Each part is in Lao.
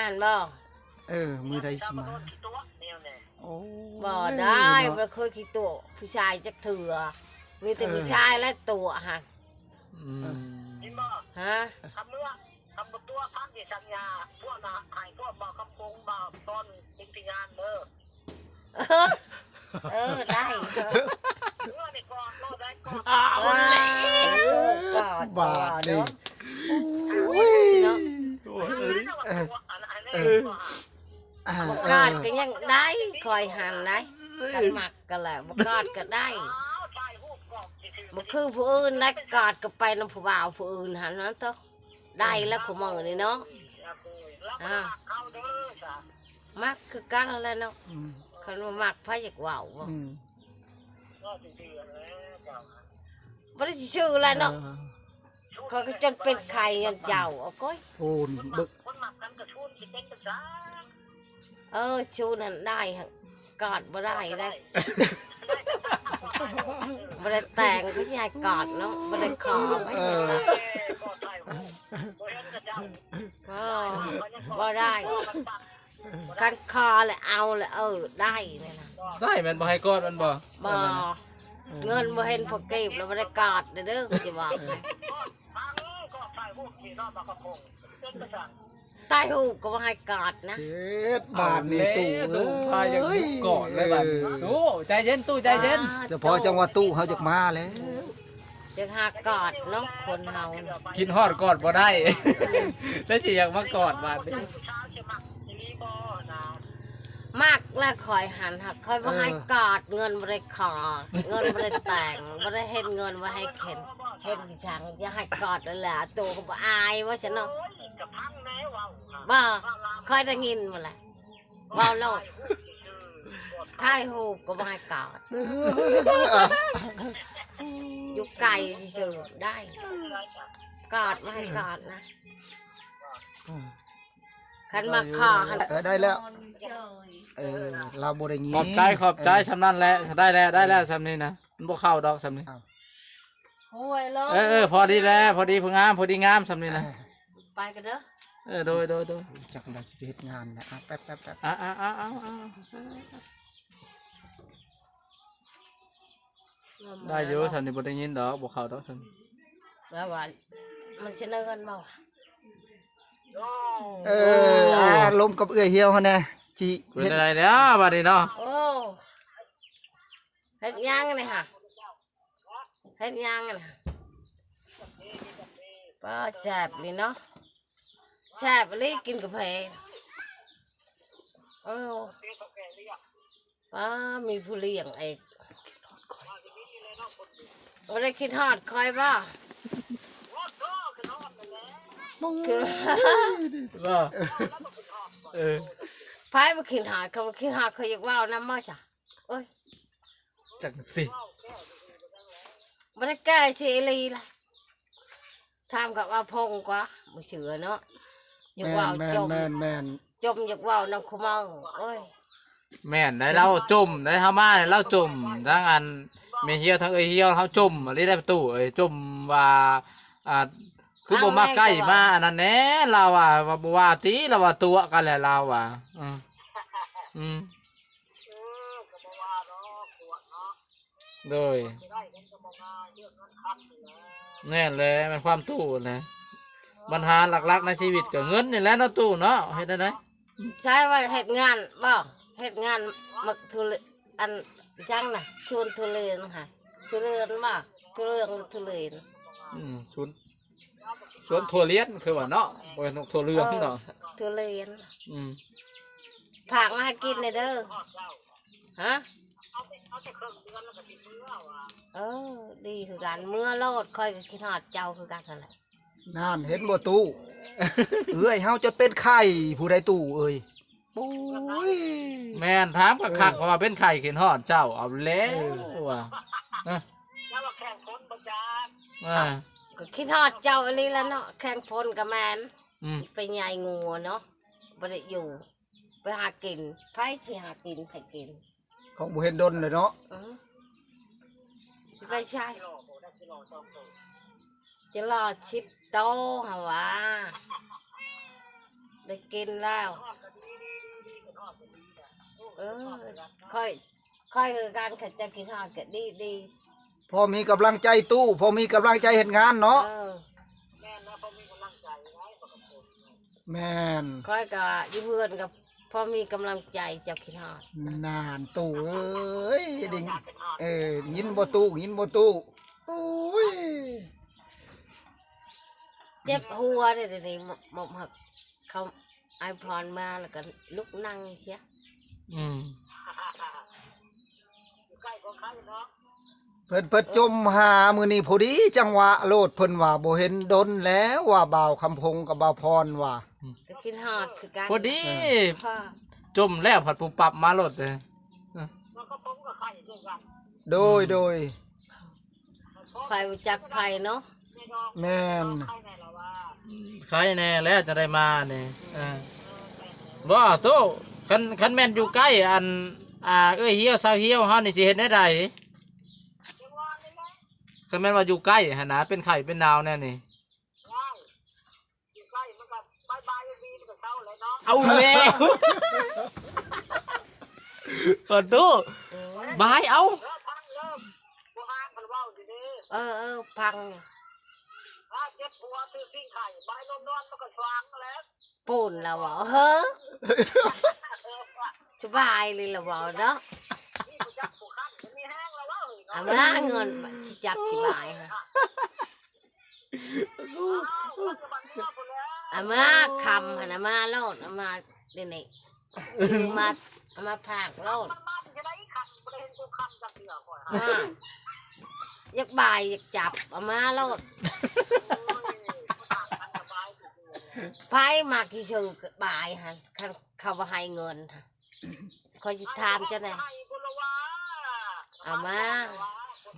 ຫັ້ນບໍ່? ເອີ ມື້ໃດຊິມາ? ໂອ້ຍ ບໍ່ໄດ້ ເນາະ ບໍ່ເຄີຍຂີ້ຕົວະຜູ້ຊາຍຈັກເທື່ອ ມີແຕ່ ເອີ ຜູ້ຊາຍແຫຼະຕົວະຫັ້ນ. ອືມ ເອີ ເຫັນບໍ່? ຮະ? ຄັນເມື່ອ ຄັນບໍ່ຕົວະພັກນີ້ສັນຍາ ພວກນະໃຫ້ພວກບ່າວຄຳປົງ ບ່າວຕອນເປັນພະຍານເດີ. ເອີ ເອີ ໄດ້ ເອີ ເມື່ອນີ້ກອດໂລດ ໄດ້ກອດ ເອີ ກອດ ກອດ ບາດນີ້ ເນາະ ໂອ້ຍ ເນາະ ໂອ້ຍ ເອີ ບໍ່ກອດກໍຍັງໄດ້ ຂ້ອຍຫັ້ນໄດ໋ ຄັນມັກກໍແລ້ວ ບໍ່ກອດກໍໄດ້ ບໍ່ຄືຜູ້ອື່ນໄດ໋ ກອດກໍໄປນຳຜູ້ບ່າວຜູ້ອື່ນຫັ້ນນະໂຕ ໄດ້ແລ້ວ ອືມ ຄູ່ມື້ນີ້ເນາະ ອາ ມັກຄືກັນແຫຼະເນາະ ອືມ ຄັນວ່າມັກໃຜຢາກເວົ້າບໍ່ ອືມ ບໍ່ໄດ້ຊື່ແຫຼະເນາະ ເອີ ຂ້ອຍກໍຈົນເປັນໄຂ້ຍ້ອນເຈົ້າ ໂອ້ຍ ໂອ້ຍ ເບິ່ງ ຄົນມັກກັນກໍຊວນຊິເປັນປະຈຳ ເອີ ຊູນັ້ນໄດ້ ກອດບໍ່ໄດ້ເດ້ ບໍ່ໄດ້ແຕ່ງ ເພິ່ນຊິໃຫ້ກອດເນາະ ບໍ່ໄດ້ຂໍ ເອີ ບໍ່ ບໍ່ໄດ້ ຄັນຂໍແລ້ວເອົາແລ້ວ ເອີ ໄດ້ນີ້ນະ ໄດ້ແມ່ນບໍ່ໃຫ້ກອດແມ່ນບໍ່? ບໍ່ ເງິນບໍ່ເຫັນພໍເກັບແລ້ວບໍ່ໄດ້ກອດເດີ ຊິບອກໃຫ້. ຕາຍຮູບກໍບໍ່ໃຫ້ກອດນະ ເຈັບບາດນີ້ຕູ້ເອີຍ ຕູ້ພາຍັງບຸກກອດເລີຍບາດນີ້ ຕູ້ໃຈເຢັນ ຕູ້ໃຈເຢັນ ສະເພາະຈັງຫວະຕູ້ເຮົາຢາກມາແລ້ວ ຢາກຫາກອດເນາະຄົນເຮົາ ຄິດຮອດກອດບໍ່ໄດ້ ແລ້ວຊິຢາກມາກອດບາດນີ້ ມັກແລ້ວຂ້ອຍຫັ້ນ ຫາກຂ້ອຍບໍ່ໃຫ້ກອດ ເອີ ເງິນບໍ່ໄດ້ຂໍ ເງິນບໍ່ໄດ້ແຕ່ງ ບໍ່ໄດ້ເຮັດເງິນບໍ່ໃຫ້ເຂັນ ເຮັດອີຫຍັງ ຢາກໃຫ້ກອດແລ້ວແຫຼະ ໂຕກໍບໍ່ອາຍວ່າຊັ້ນເນາະ ບໍ່ ຂ້ອຍໄດ້ຍິນໝົດແຫຼະ ເວົ້າໂລດ ຖ່າຍຮູບກໍບໍ່ໃຫ້ກອດ ຢູ່ໄກຊື່ໆໄດ້ ກອດບໍ່ໃຫ້ກອດນະ ຄັນມາຂໍຫັ້ນ ເອີ ໄດ້ແລ້ວ ເອີ ລາວບໍ່ໄດ້ຍິນ ຂອບໃຈ ຂອບໃຈ ເອີ ສ່ຳນັ້ນແຫຼະ ໄດ້ແລ້ວ ໄດ້ແລ້ວ ສ່ຳນີ້ນະ ມັນບໍ່ເຂົ້າດອກສ່ຳນີ້ ເອີ ເອີ ພໍດີແລ້ວ ພໍດີ ພໍງາມ ພໍດີງາມສ່ຳນີ້ນະ ເອີ ໄປກັນເດີ ເອີ ໂດຍ ໂດຍ ໂດຍ ຈັກລາວຊິໄປເຮັດງານນະ ອ່ະ ແປັບໆໆ ອ່າໆໆໆ ໄດ້ຢູ່ ສ່ຳນີ້ບໍ່ໄດ້ຍິນດອກ ບໍ່ເຂົ້າດອກສ່ຳ ແລ້ວວ່າມັນຊິເນີນບໍ່ ເອີ ອາລົມກັບເອື້ອຍຫ່ຽວຫັ້ນແດ່ ຊິເປັນຈັ່ງໃດແລ້ວບາດນີ້ເນາະ ໂອ້ ເຮັດຫຍັງນີ້ຫະ ເຮັດຫຍັງຫັ້ນນະ ປ້າ ແຊບອີ່ຫຼີເນາະ ແຊບອີ່ຫຼີກິນກາເຟ ເອີ ປ້າ ມີຜູ້ລ້ຽງອີກ ບໍ່ໄດ້ຄິດຮອດຂ້ອຍບໍ່ ບໍ່ ຄື ບໍ່ ເອີ ໃຜບໍ່ຄິດຮອດ ຄັນບໍ່ຄິດຮອດ ຂ້ອຍຢາກເວົ້ານຳບໍ່ຊະ ໂອ້ຍ ຈັ່ງຊີ້ ບໍ່ໄດ້ແກ້ຊິອີ່ຫຼີລະ ຖາມກັບອາພົງກວ່າ ບໍ່ເຊື່ອເນາະ ຢາກເວົ້າ ແມ່ນ ຈົມ ແມ່ນ ແມ່ນ ຈົມຢາກເວົ້ານຳຄູເມົາ ໂອ້ຍ ແມ່ນໄດ໋ ລາວຈົມໄດ໋ ເຮົາມາລາວຈົມ ທັງອັນແມ່ຫ່ຽວ ທັງເອື້ອຍຫ່ຽວ ເຮົາຈົມອີ່ຫຼີໄດ໋ ປະຕູເອີຍ ຈົມວ່າ ອ່າ ຄືບໍ່ມາໃກ້ມາອັນນັ້ນແດ່ ລາວວ່າ ວ່າບໍ່ວ່າຕິ ລາວວ່າຕົວະກັນແຫຼະ ລາວວ່າ ອືມ ອືມ ເອີ ກໍບໍ່ວ່າດອກ ຕົວະເນາະ ໂດຍ ຊິໄດ້ເງິນກໍບໍ່ງ່າຍ ເລື່ອງເງິນຄຳນີ້ແຫຼະ ແມ່ນແຫຼະ ແມ່ນຄວາມຕູ້ຫັ້ນແຫຼະ ບັນຫາຫຼັກໆໃນຊີວິດກໍເງິນນີ້ແຫຼະເນາະ ຕູ້ເນາະ ເຮັດແນວໃດ? ໃຊ້ວ່າເຮັດງານບໍ່ ເຮັດງານໝາກທຸເລ ອັນຫຍັງນະ ສວນທຸເລນຫະ ທຸເລນບໍ່ ທຸເລື່ອງທຸເລນ ອືມ ສວນ ສວນຖົ່ວລຽນຄືວ່າເນາະ ບໍ່ແມ່ນຖົ່ວເຫຼືອງເນາະ ເອີ ຖົ່ວລຽນ ອືມ ຝາກມາໃຫ້ກິນແດ່ເດີ ຮະ ເອີ ດີຄືກັນ ເມືອໂລດ ຂ້ອຍກໍຄິດຮອດເຈົ້າຄືກັນຫັ້ນແຫຼະ ນັ້ນ ເຫັນບໍ່ຕູ້ ເອື້ອຍເຮົາຈົນເປັນໄຂ້ ຜູ້ໃດຕູ້ເອີຍ ໂອ້ຍ ແມ່ນ ຖາມຄັກໆ ເອີ ເພາະວ່າເປັນໄຂ້ ຄິດຮອດເຈົ້າ ເອົາແລ້ວ ເອີ ວ່າ ເອີ ແລ້ວວ່າແຂ່ງຝົນບໍ່ຈັກ ເອີ ກໍຄິດຮອດເຈົ້າອີ່ຫຼີລະເນາະ ແຂ່ງຝົນກໍແມ່ນ ອືມ ໄປໃຫຍ່ງົວເນາະ ບໍ່ໄດ້ຢູ່ ໄປຫາກິນ ໃຜຊິຫາກິນ ໃຜກິນ ຂອງບໍ່ເຫັນດົນເລີຍເນາະ ອືມ ຊິໄປໃສ ຈະລໍສິບໂຕ ເຮົາວ່າ ໄດ້ກິນແລ້ວ. ເອີ ຂ້ອຍ ຂ້ອຍຄືກັນ ຄັນເຈົ້າຄິດຮອດກໍດີໆ. ພໍມີກຳລັງໃຈຕູ້ ພໍມີກຳລັງໃຈເຮັດງານເນາະ. ເອີ ແມ່ນແລ້ວ ພໍມີກຳລັງໃຈໄດ້ ແມ່ນ. ຂ້ອຍກໍຢູ່ເຮືອນກໍພໍມີກຳລັງໃຈ ເຈົ້າຄິດຮອດ. ນານ ຕູ້ເອີຍ ໄດ້ຍິນ ເອີ ຍິນບໍ່ຕູ້ ຍິນບໍ່ຕູ້? ໂອ້ຍ ເຈັບຫົວເດ້ ດຽວນີ້ ໝໍ ໝໍ ເຂົາ ອ້າຍພອນມາແລ້ວກໍລຸກນັ່ງເສຍ. ອືມ ຢູ່ໃກ້ບໍ່ໄຄເນາະ. ເພິ່ນ ເພິ່ນຈົມຫາມື້ນີ້ພໍດີ ຈັງຫວະໂລດ ເພິ່ນວ່າບໍ່ເຫັນດົນແລ້ວ ວ່າບ່າວຄຳພົງກັບບ່າວພອນວ່າ. ອືມ ກໍຄິດຮອດຄືກັນ ພໍດີ. ເອີ ຈົມແລ້ວພັດປຸບປັບມາໂລດເດ້. ໂດຍ ໂດຍ ໃຜຮູ້ຈັກໃຜເນາະ. ແມ່ນ ໃຄແນ່ແລ້ວ ຈັ່ງໄດ້ມານີ້. ເອີ ບໍ່ຕູ້ ຄັນ ຄັນແມ່ນຢູ່ໃກ້ ອັນ ອ່າ ເອື້ອຍຮຽວ ສາວຮຽວເຮົານີ້ ຊິເຮັດແນວໃດ? ຄັນແມ່ນວ່າຢູ່ໃກ້ຫັ້ນນະ ເປັນໄຂ້ເປັນໜາວແນວນີ້. ຢູ່ໃກ້ມັນກໍບາຍໆ ມີມັນກໍເຊົາແລ້ວເນາະ. ເອົາແລ້ວ ຂໍໂທດ ບາຍເອົາ. ເອີ ຟັງເດີ ຜູ້ຫາງເພິ່ນເວົ້າຢູ່ເດ້. ເອີ ເອີ ຟັງ. ຖ້າເຈັບຫົວຖືກພິງໄຂ້ ບາຍນອນໆ ມັນກໍສວ່າງແລ້ວ. ປູນລະເວົ້າ ເຮີ ສະບາຍເລີຍລະເວົ້າເນາະ. ອາມາເງິນ ຊິຈັບຊິບາຍ ອາມາຄຳຫັ້ນ ອາມາໂລດ ອາມາດຽວນີ້ ຊື້ມາ ເອົາມາຝາກໂລດ. ຢາກບາຍຢາກຈັບ ເອົາມາໂລດ. ໃຜມັກຊິຊື້ບາຍຫັ້ນ ຄັນເຂົາບໍ່ໃຫ້ເງິນ ຂ້ອຍຊິຖາມເຈົ້າແດ່. ເອົາມາ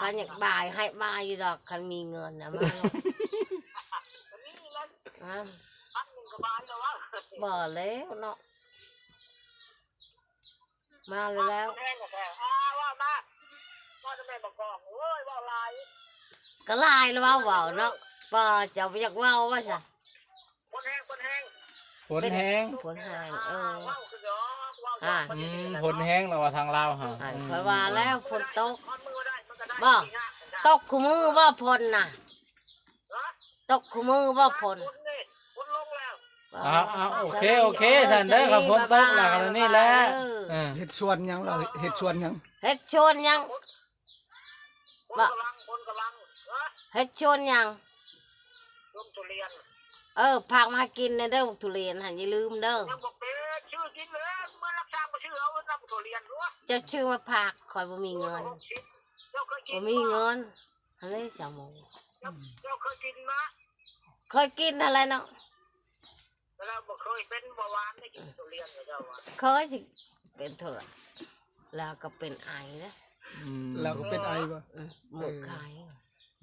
ຄັນຢາກບາຍໃຫ້ບາຍຢູ່ດອກ ຄັນມີເງິນນະ ມາໂລດ. ອາ ບໍ່ແລ້ວເນາະ ມາແລ້ວ. ກໍຫຼາຍແລ້ວເວົ້າເນາະ ວ່າເຈົ້າບໍ່ຢາກເວົ້າວ່າຊະ. ຝົນແຮງ ຝົນແຮງ ຝົນແຮງ ຝົນແຮງ. ເອີ ອາ ອືມ ຝົນແຮງແລ້ວວ່າທາງລາວຫາ. ຂ້ອຍວ່າແລ້ວຝົນຕົກ ບໍ່ຕົກຄູ່ມື້ບໍ່ຝົນນະ? ຕົກຄູ່ມື້ບໍ່ຝົນ? ອ່າ ໂອເຄ ໂອເຄ ຊັ້ນເດີ ຄັນຝົນຕົກແລ້ວກໍນີ້ແຫຼະ. ເອີ ເຮັດສວນຫຍັງລະ? ເຮັດສວນຫຍັງ? ເຮັດສວນຫຍັງ? ບໍ່ ເຮັດສວນຫຍັງ? ເອີ ຝາກມາກິນແດ່ເດີ ບັກທຸລຽນຫັ້ນ ຢ່າລືມເດີ. ເຈົ້າຊື້ມາຝາກ ຂ້ອຍບໍ່ມີເງິນ ບໍ່ມີເງິນ. ຫັ້ນເດ ສາວໂມ ເຈົ້າ ເຈົ້າເຄີຍກິນມະ? ເຄີຍກິນຫັ້ນແຫຼະເນາະ. ແລ້ວບໍ່ເຄີຍເປັນເບົາຫວານໄດ້ກິນທຸລຽນເຈົ້າວ່າ? ເຄີຍຊິເປັນທຸລະ ແລ້ວກໍເປັນໄອເດ້. ອືມ ແລ້ວກໍເປັນໄອບໍ່? ອືມ ໝົກໄຄ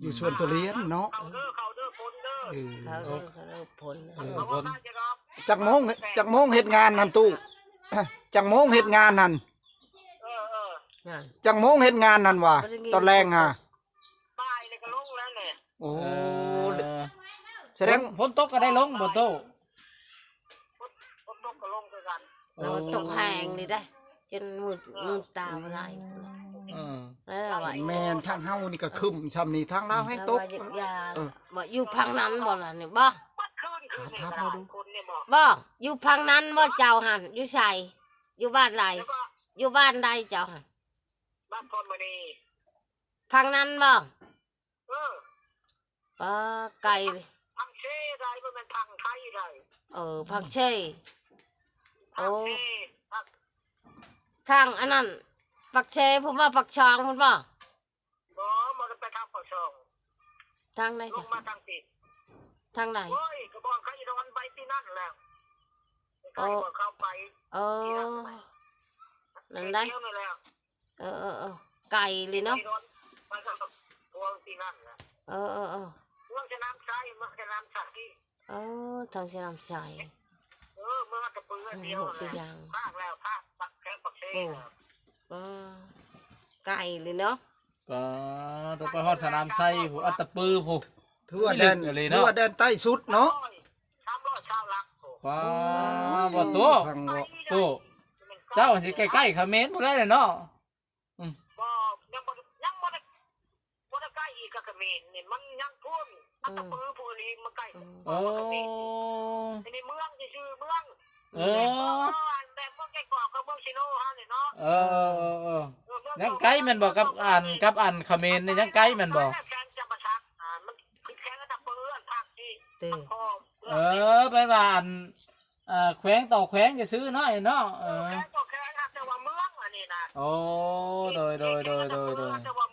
ຢູ່ສວນທຸລຽນເນາະ. ເຂົ້າເດີ ເຂົ້າເດີ ຝົນເດີ. ເອີ ເຂົ້າເດີ ເຂົ້າເດີ ຝົນ. ເອີ ຝົນ. ຈັກໂມງ ຈັກໂມງເຮັດງານຫັ້ນຕູ້? ຈັກໂມງເຮັດງານຫັ້ນ? ເອີ ເອີ ຈັກໂມງເຮັດງານຫັ້ນວ່າ? ຕອນແລງຫາ ບ່າຍນີ້ກໍລົງແລ້ວແຫຼະ. ໂອ້ ເອີ ສະແດງຝົນ ຝົນຕົກກໍໄດ້ລົງບໍ່ຕູ້? ຝົນ ຝົນຕົກກໍລົງຄືກັນ. ໂອ້ ແລ້ວຕົກແຮງນີ້ໄດ໋ ຈົນມືດ ເອີ ມືດຕາບໍ່ໄດ້. ເອີ ແມ່ນ ທາງເຮົານີ້ກໍຄຶ້ມຊ່ຳນີ້ ທາງລາວແຮງຕົກ. ເອີ ບໍ່ ຢູ່ພັງນັ້ນບໍ່ລະນີ້? ບໍ່ ບັດຄືນຄືນນີ້ ສາມຄົນນີ້ບໍ່? ບໍ່ ຢູ່ພັງນັ້ນບໍ່ເຈົ້າຫັ້ນ? ຢູ່ໃສ? ຢູ່ບ້ານໃດ? ຢູ່ບ້ານໃດເຈົ້າຫັ້ນ? ບ້ານພອນມະນີ. ພັງນັ້ນບໍ່? ເອີ ປາ ໄກ ພັງເຊໃດ໋ ບໍ່ແມ່ນພັງໄທໃດ໋. ເອີ ພັງເຊ. ໂອ້ ພັງເຊ ພັງ ທາງອັນນັ້ນ ປາກເຊພຸ້ນບໍ່? ປາກຊ່ອງພຸ້ນບໍ່? ບໍ່ ບໍ່ໄດ້ໄປທາງປາກຊ່ອງ. ທາງໃດ? ລົງມາທາງພີ້. ທາງໃດ? ໂອ້ຍ ກໍບອກໄຄດອນໄປທີ່ນັ້ນແຫຼະ. ໄຄດອນເຂົ້າໄປ. ເອີ ນັ້ນໃດ໋. ເອີ ເອີ ເອີ ໄກເລີຍເນາະ. ໄປທາງພວງທີ່ນັ້ນແຫຼະ. ເອີ ເອີ ເອີ ພວງສະໜາມໄຊ ເມືອງສະໜາມໄຊ. ເອີ ທາງສະໜາມໄຊ. ເອີ ເມືອງອັດຕະປືອັນດຽວແຫຼະ. ພາກແລ້ວ ພາກປາກແຄ ປາກເຊ. ເອີ ໄກເລີຍເນາະ. ກໍຕ້ອງໄປຮອດສະໜາມໄຊພຸ້ນ ອັດຕະປືພຸ້ນ. ຖືວ່າແດນ ຖືວ່າແດນໃຕ້ສຸດເນາະ. ສາມຮ້ອຍຊາວຫຼັກ. ວ້າ ບໍ່ຕູ້ ຕູ້ ເຈົ້າຊິໃກ້ໆຂະເໝນພຸ້ນແຫຼະເນາະ. ອືມ ບໍ່ ຍັງບໍ່ ຍັງບໍ່ໄດ້ ບໍ່ໄດ້ໃກ້ອີກກັບຂະເໝນນີ້ ມັນຍັງພຸ້ນ ອັດຕະປືພຸ້ນນີ້ ມັນໃກ້ ໂອ້ ອັນນີ້ເມືອງຊື່ໆ ເມືອງ ເອີ ແບບເມືອງແກ້ງກອກກັບເມືອງຊີໂນເຮົານີ້ເນາະ. ເອີ ເອີ ເອີ ເອີ ຍັງໄກແມ່ນບໍ່ ກັບອັນ ກັບອັນຂະເໝນນີ້ ຍັງໄກແມ່ນບໍ່? ແຂວງຈຳປາສັກ ອ່າ ມັນຄືແຂວງອັດຕະປື ອັນພາກທີ່ ເອີ ແປວ່າອັນ ອ່າ ແຂວງຕໍ່ແຂວງຊື່ໆເນາະ ເນາະ. ເອີ ແຂວງຕໍ່ແຂວງ ແຕ່ວ່າເມືອງອັນນີ້ນະ. ໂອ້ ໂດຍ ໂດຍ ໂດຍ ໂດຍ ໂດຍ.